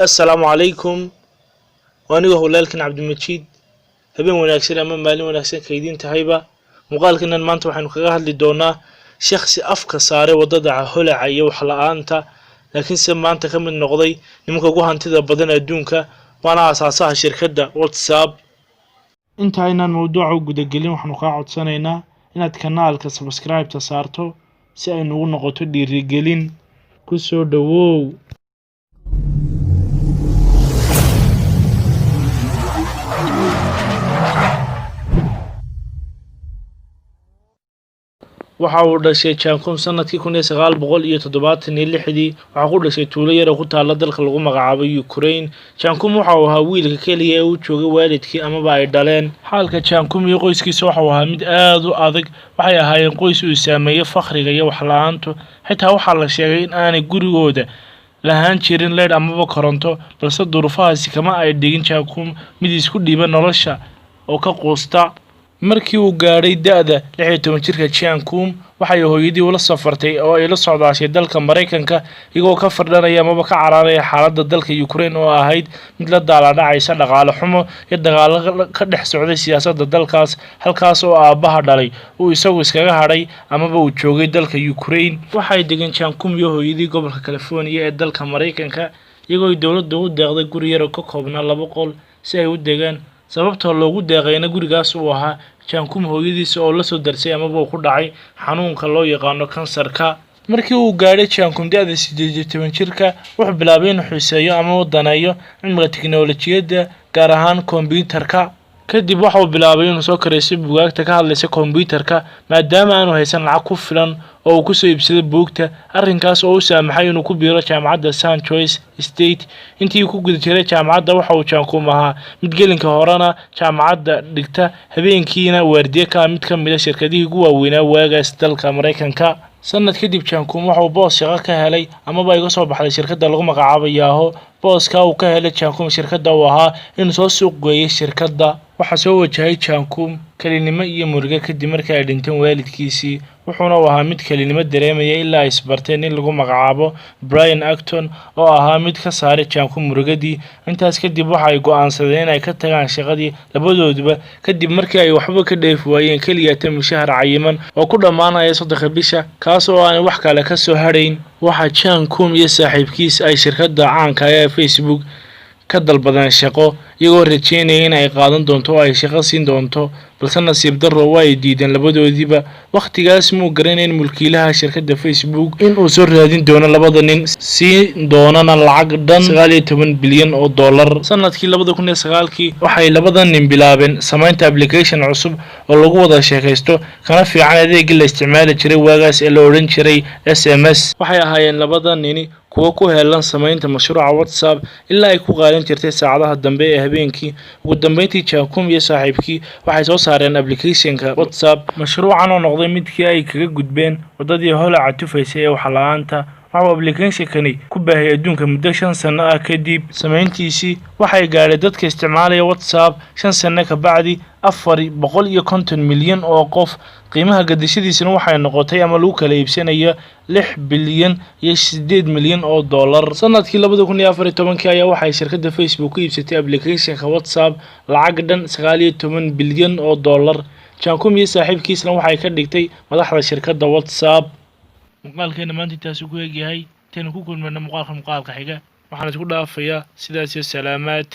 Assalaamu calaykum. Waa anigoo walaalkan Cabdimajiid. Habeen wanaagsan ama maalin wanaagsan kaydiin tahayba. Muuqaalkanan maanta waxaynu kaga hadli doonaa shakhsi afka saaray waddada holaca iyo waxla-aanta, laakiinse maanta ka mid noqday nimanka ugu hantida badan adduunka, waana aasaasaha shirkadda WhatsApp. Inta aynaan mawduuca u gudagelin, waxaanu kaa codsanaynaa inaad kanaalka subscribe-ta saarto si ay nugu noqoto dhiirigelin. Ku soo dhowow. Waxa uu dhashay Jankum sanadkii 1976-dii. Waxaa ku dhashay tuulo yar oo ku taala dalka lagu magacaabo Ukraine. Jankum waxa uu ahaa wiilka keliya ee uu joogay waalidkii amaba ay dhaleen. Xaalka Jankum iyo qoyskiisa waxa uu ahaa mid aad u adag. Waxay ahaayeen qoys uu saameeyey fakhriga iyo waxla-aantu. Xitaa waxaa la sheegay in aanay gurigooda lahaan jirin leydh amaba koronto, balse duruufahaasi kama ay dhigin Jankum mid isku dhiiba nolosha oo ka quusta. Markii uu gaadhay da-da 16 jirka, Jankum waxay hooyadii ula safartay oo ay la socdaashay dalka Maraykanka, iyagoo ka firdhanaya amaba ka cararaya xaaladda dalka Ukraine oo ahayd mid la daaladhacaysa dhaqaale xumo iyo dagaalo ka dhex socday siyaasadda dalkaas, halkaas oo aabbaha dhalay uu isagu iskaga hadhay amaba uu joogay dalka Ukraine. Waxay degeen Jankum iyo hooyadii gobolka California ee dalka Maraykanka, iyagoo ay dowladda u deeqday guri yar oo ka koobnaa laba qol si ay u degaan. Sababta loogu deeqayna gurigaas uu ahaa Jankum hooyadiisa oo lasoo darsay amaba uu ku dhacay xanuunka loo yaqaano kansarka. Markii uu gaadhay Jankum da-da 18 jirka, wuxuu bilaabay inuu xiiseeyo ama u daneeyo cilmiga tiknoolajiyadda, gaar ahaan kombiyuutarka. Kadib waxa uu bilaabay inuu soo karaysto buugaagta ka hadlaysa kombiyuutarka, maadaama aanu haysan lacag ku filan oo uu kusoo iibsaday buugta, arrinkaas oo u saamaxay inuu ku biiro jaamacadda San Jose State. Intii uu ku guda jiray jaamacadda, waxa uu Jankum ahaa mid gelinka horena jaamacadda dhigta, habeenkiina waardiye ka ah mid ka mid a shirkadihii ugu waaweynaa waagaas dalka Maraykanka. Sanad kadib, Jankum waxa uu boos shaqo ka helay amaba ay ga soo baxday shirkadda lagu magacaabo Yahoo. Booska uu ka helay Jankum shirkadda uu ahaa inuu soo suuq geeyay shirkadda. Waxaa soo wajahay Jankum kelinimo iyo murugo kadib markii ay dhinteen waalidkiisii, wuxuuna uu ahaa mid kelinimo dareemaya ilaa ay isbarteen nin lagu magacaabo Brian Acton oo ahaa mid ka saaray Jankum murugadii. Intaas kadib waxa ay go'aansadeen in ay ka tagaan shaqadii labadooduba, kadib markii ay waxba ka dheefi waayeen keliya ta mushahar cayiman oo ku dhammaanaya 30-ka bisha, kaas oo aan wax kale ka soo hadhayn. Waxa Jankum iyo saaxiibkiis ay shirkadda caanka ah ee Facebook ka dalbadeen shaqo, iyagoo rajeynaya in ay qaadan doonto oo ay shaqo siin doonto, balse nasiib darro waa ay diideen labadoodiiba. Wakhtigaas muu garanayn mulkiilaha shirkadda Facebook in uu soo raadin doono labada nin, siin doonana lacag dhan 19 bilyan oo dollar. Sanadkii 2009-kii waxay labada nin bilaabeen samaynta application cusub oo lagu wada sheekaysto, kana fiican adeegii la isticmaali jiray waagaas ee la odhan jiray SMS. Waxay ahaayeen labada nini kuwo ku heelan samaynta mashruuca WhatsApp ilaa ay ku qaadan jirtay saacadaha dambe ee habeenkii. Ugu dambeyntii, Jankum iyo saaxiibkii waxay soo saareen applicationka WhatsApp, mashruucan oo noqday midkii ay kaga gudbeen waddadii holaca tufaysay ee waxla-aanta. Waxa uu applicationkani ku baahiyay adduunka muddo 5 sano ah kadib samayntiisii. Waxay gaadhay dadka isticmaalaya WhatsApp 5 sano ka bacdi 450 milyan oo qof. Qiimaha gadashadiisana waxay noqotay ama lagu kala iibsanayo 6 bilyan iyo 8 milyan oo dollar. Sanadkii 2014-kii ayaa waxay shirkadda Facebook ku iibsatay applicationka WhatsApp lacag dhan 19 bilyan oo dollar. Jankum iyo saaxiibkiisna waxay ka dhigtay madaxda shirkadda WhatsApp. Muuqaalkeena maanta intaasuu ku egyahay. Intaynu ku kulmayno muuqaalka xiga, waxaan isku dhaafayaa sidaas iyo salaamaad.